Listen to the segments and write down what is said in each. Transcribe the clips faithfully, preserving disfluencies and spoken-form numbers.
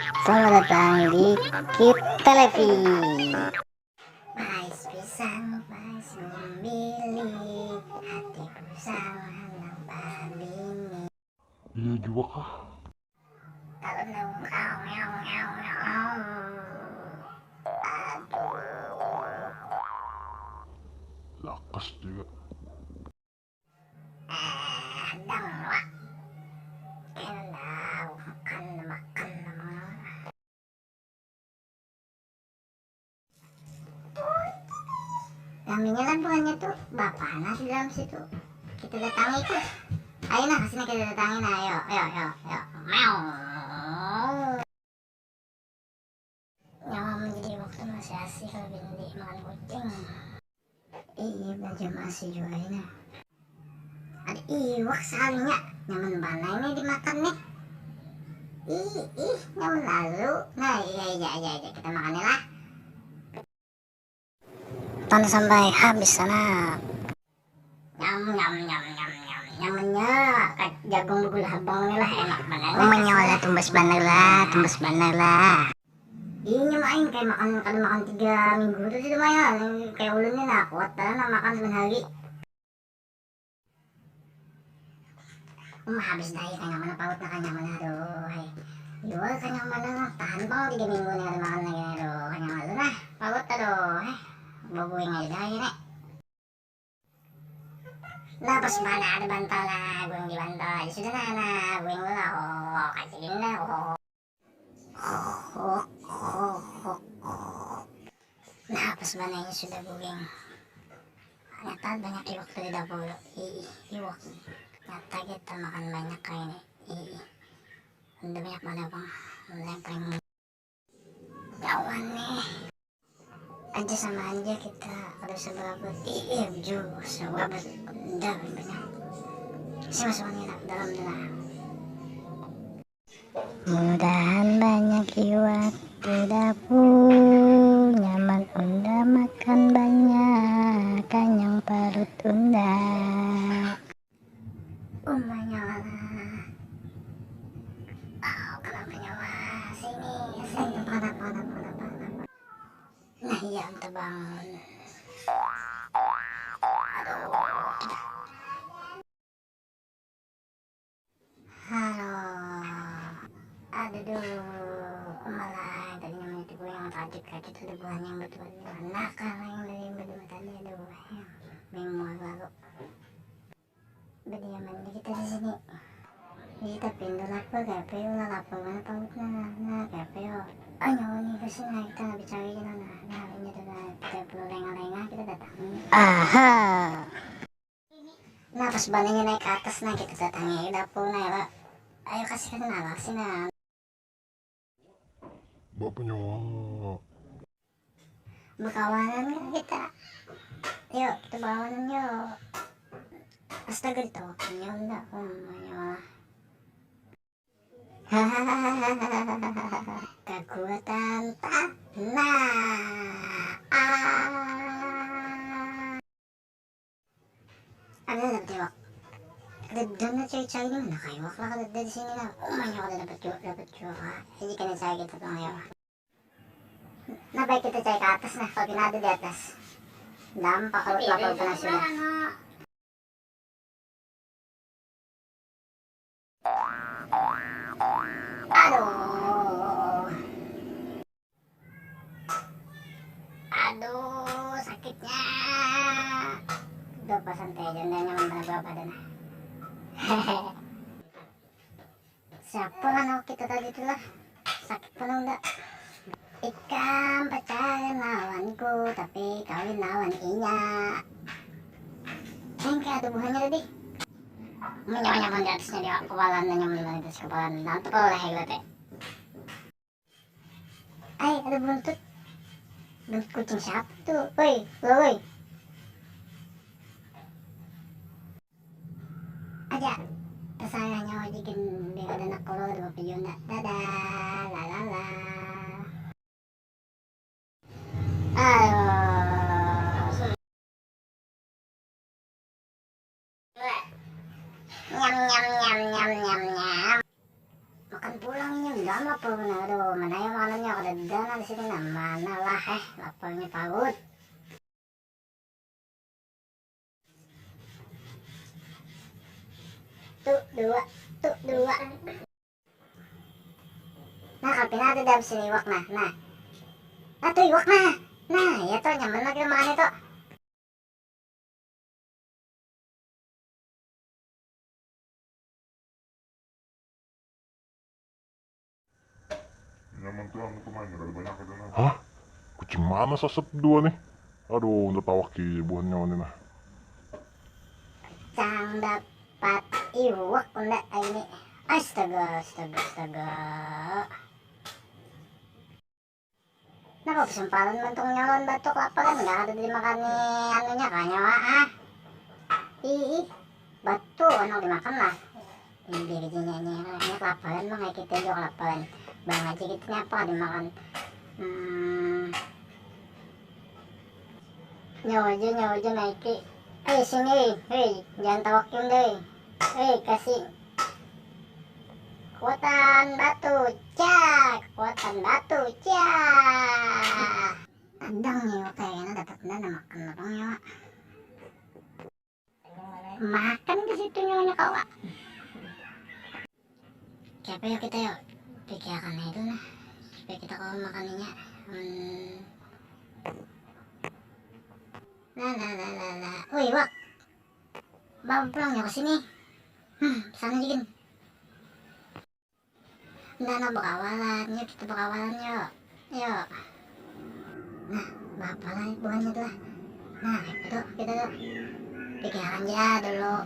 Selamat datang di Kit Televi. Mais pisang, mais gumbili, hatiku sangat nang babini. Iya jua kah? Kalau nang meow, meow, meow, meow. Aduh. Lakas juga. Eh, dang, Wak. Kena makan, makan, makan. Raminya lah buhannya tuh, bapana di dalam situ. Kita datangi kah? Ayo nah, kesini kita datangi nah, ayo, ayo, ayo, ayo. Meow. Nyawa menjadi waktu masih asih kalau bini dimakan kucing. Ih, belajar masih jua ini. Ada iwak sekalinya, nyaman banar ini dimakan nih. Ih, ih, nyaman lalu. Nah, iya, iya, iya, iya, kita makan lah. Tan sampai habis sana. Nyam, nyam, nyam, nyam, nyam. Nyamannya kayak jagung begula habang ni lah, enak banar. Umanya wala tumbas banar lah, tumbas banar lah. Ini main kayak makan, kada makan tiga minggu tu sudah main, kayak ulun ni nah, kuat banar nah makan saban hari. Uma habis dah, kanyang mana paut nah, kanyang mana, aduh, hai. Jua kanyang mana, tahan pang tiga minggu ni kada makan lagi, aduh, kanyang mana nah, paut, aduh, hai. Babuing aja dah ini. Nah, pas mana ada bantal, nah, buing di bantal aja sudah, nah, nah, buing lah, oh, kacilin lah, oh. Nah, pas mana ini sudah buing. Nyata banyak iwak tu di dapur. Ih, iwak. Nyata kita makan banyak kayak ini. Ih, udah banyak mana, Bang. Mulai paling nyawa nih. Aja sama aja kita kada usah berabut. Ih, ih, jauh usah berabut. Udah banyak. Si masuk ni lah, dalam dah. Mudahan banyak iwak di dapur, nyaman unda makan banyak, kanyang parut unda. Umanya lah. Oh, kenapa nyawa? Sini, sini, kenapa, kenapa, kenapa, kenapa? Nah, iya, anta bangun. Aduh. Halo. Aduh, duh. Malah tadi namanya tuh yang kaget-kaget ada buahnya yang betul. Nah, karena yang dari yang berdua tadi, aduh, yang memori baru. Bediaman aja kita di sini. Jadi tapi udah lapar, kayak apa ya, udah lapar banget pautnya. Nah, kayak apa ya? Ah, nyawa nih, kasih, nah, kita nggak dicari gitu, nah. Nah, ini tuh, nah, kita perlu lengah-lengah, kita datangin. Aha. Nah, pas bananya naik ke atas, nah, kita datangi aja dapur, nah, ya, Pak. Ayo, kasih, kasih, nah, kasih, nah. Bapak nyawa. Berkawanan kan kita? Yuk, kita berkawanan, yuk. Astaga, ditawakannya, enggak, umanya malah. Kekuatan tanah. Ah. Ada dapat iwak. Ada dana cai-cai ni mana kah iwak lah, kada ada di sini lah. Umanya kada dapat jua, dapat jua kah. Jadi kena cai kita pulang ya. Nah, baik kita cai ke atas nah, kalau pina ada di atas. Dampak kalau lapar kena sudah. Aduh. Aduh, sakitnya. Udah, pas santai aja, nggak nyaman banar badan. Siapa kan awak kita tadi tu lah? Sakit pun enggak. Ikam pacaran lawanku, tapi kawin lawan inya. Yang kayak ada buhannya tadi. Nyaman-nyaman di atasnya, di kepala, nyaman di atas kepala. Nanti kalau leher teh. Ai, ada buntut. Buntut kucing siapa tuh? Woi, woi, woi. Aja. Terserah nyawa aja gin, biar ada nak kolo, ada video ndak. Dadah, lalala. Aduh. Nyam, nyam, nyam, nyam, nyam, nyam. Makan pulang ini, udah lapar Nah, aduh, mana ya makanannya? Kada ada nah di sini nah. Mana lah, eh, laparnya parut. Tuh, dua, tuh, dua. Nah, kalau pina ada dalam sini iwak nah. Nah. Nah, tuh iwak nah. Nah, ya tuh nyaman lagi makan itu. Nyaman tuh anu pemain, ada banyak itu nah. Hah? Kucing mana sasep dua nih? Aduh, udah tawaki buhannya ini nah. Cang dapat iwak unda ini. Astaga, astaga, astaga. Napa besempalan mentung nyalon batuk laparan nggak ada dimakani anunya kah nyawa ah. Ih, ih. Batu anu dimakan lah. Ini dia kerjanya ini, ini kelaparan mah kayak kita juga kelaparan. Bang aja kita nyapa dimakan. Hmm. Nyawa aja, nyawa aja naiki. Eh, sini, hei, jangan tawakin deh. Eh, kasih kekuatan batu, cak, kekuatan batu, cak. Kadang nih, kayaknya dapat dana makan orang nyawa. Makan di situ nyawanya kawa. Siapa yuk kita yuk pikirkan itu nah supaya kita kawa makannya. Hmm. Lah, lah, lah, lah, lah. Woi, Wak. Bawa pulang ya ke sini. Hmm, sana jikin. Nah, nah, bekawalan. Yuk, kita bekawalan yuk. Yuk. Nah, bapak lah buahnya tuh lah. Nah, itu kita tuh. Pikiran aja dulu.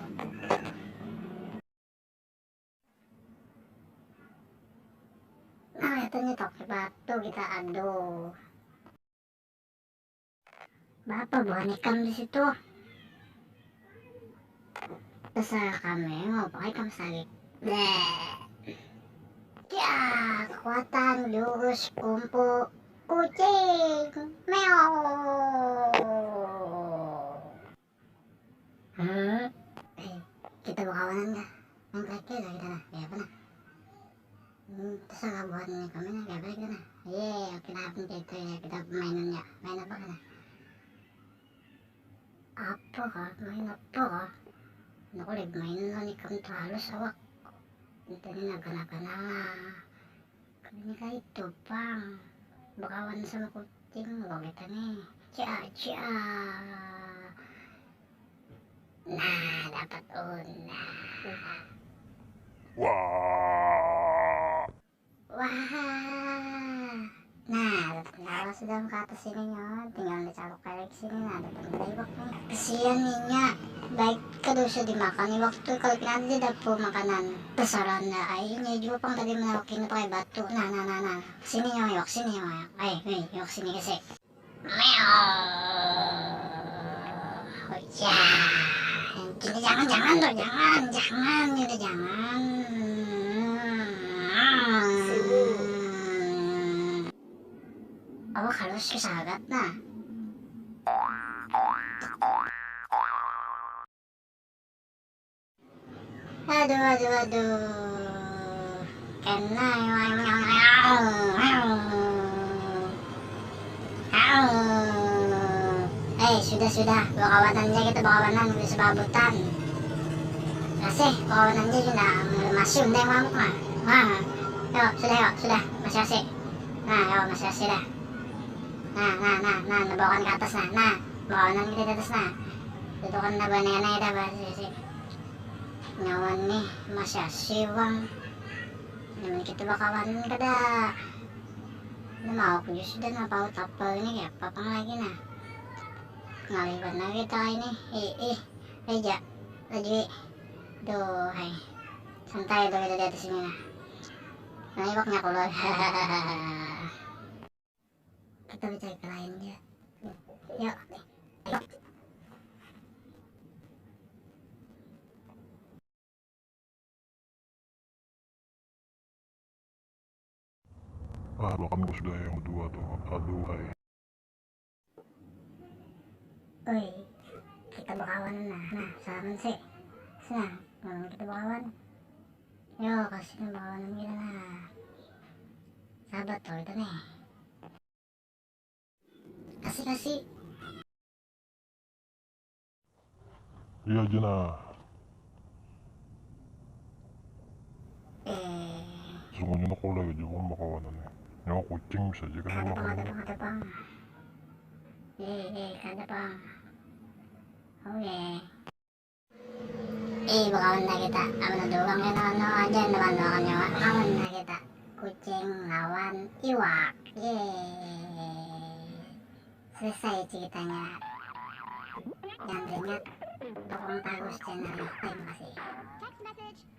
Nah, itu nih toke batu kita aduh. Bapa buhan ikam di situ? Terserah kami mau pakai ikam sarik. Bleh. Ya, kekuatan jurus kumpul kucing. Meow. Hmm. Eh, kita berkawanan kah? Main kerikil lah kita nah. Ya apa nah? Hmm, terserah buat ini kami nah, ya apa kita nah? Ye, oke nah, apa kita itu ya, kita mainan ya. Main apa kita? Apa kah? Main apa kah? Nah, aku lagi main lah nih, kamu tuh halus awak. Kita ini naga-naga nah. Kami ini kayak itu, pang. Berkawan sama kucing lo kita nih. Cia, cia. Nah, dapat unang. Wah. Wah. Nah, dapat unang sudah ke atas sini nyo. Tinggal dicaluk kayak sini. Nah, dapat unang iwak nih. Kesian inya. Baik kada usah dimakan iwak tuh kalau pina ada di dapur makanan. Terserah anda ai. Inya jua pang tadi menawak ini pakai batu. Nah, nah, nah, nah. Sini nyo iwak, sini nyo iwak. Ai, hei, iwak sini ke sini. Meow. Hujan. Jangan, jangan tuh, jangan, jangan, itu jangan. Awak halus ke sahabat nah. Aduh, aduh, aduh. Kena. Eh, sudah, sudah. Bakawanan aja kita, bakawanan, bisa babutan. Kasih, bakawanan aja sudah. Masih udah ngamuk mah. Wah. Yuk, sudah, yuk, sudah. Masih asik. Nah, yuk, masih asik dah. Nah, nah, nah, nah, nah, bawakan ke atas nah. Nah, bakawanan kita di atas nah. Itu kan dah banana dah bahasa sih. Nyawa nih masih asih bang. Nyaman kita bakawanan kada. Ini mau aku jus dan apa apa ini kayak apa pang lagi nah. Ngalih banar kita ini. Ih, ih. Aja. Lagi. Duh, hai. Santai tuh kita di atas ini nah. Nah, iwaknya keluar. Kita bacari ke lain ja. Yuk. Ah, bahkan ku sudah yang kedua tuh. Aduh, hai. Oi, kita bakawan nah. Nah, salaman sih. Senang, kalau kita bakawan. Yo, kasih bakawan kita nah. Betul itu nih. Kasih, kasih. Iya, Jina. Eh. Sungguhnya aku lagi juga bakawanan nih. Nyawa kucing bisa aja kan. Kada pang, kada pang, kada pang. Eh, eh, kada pang. Oke. Eh, bakawan dah kita. Amun ada urang kena anu aja, teman, lawan nyawa. Amun dah kita. Kucing lawan iwak. Yeay. Selesai ceritanya. Jangan teringat, dukung terus channel ini. Terima kasih.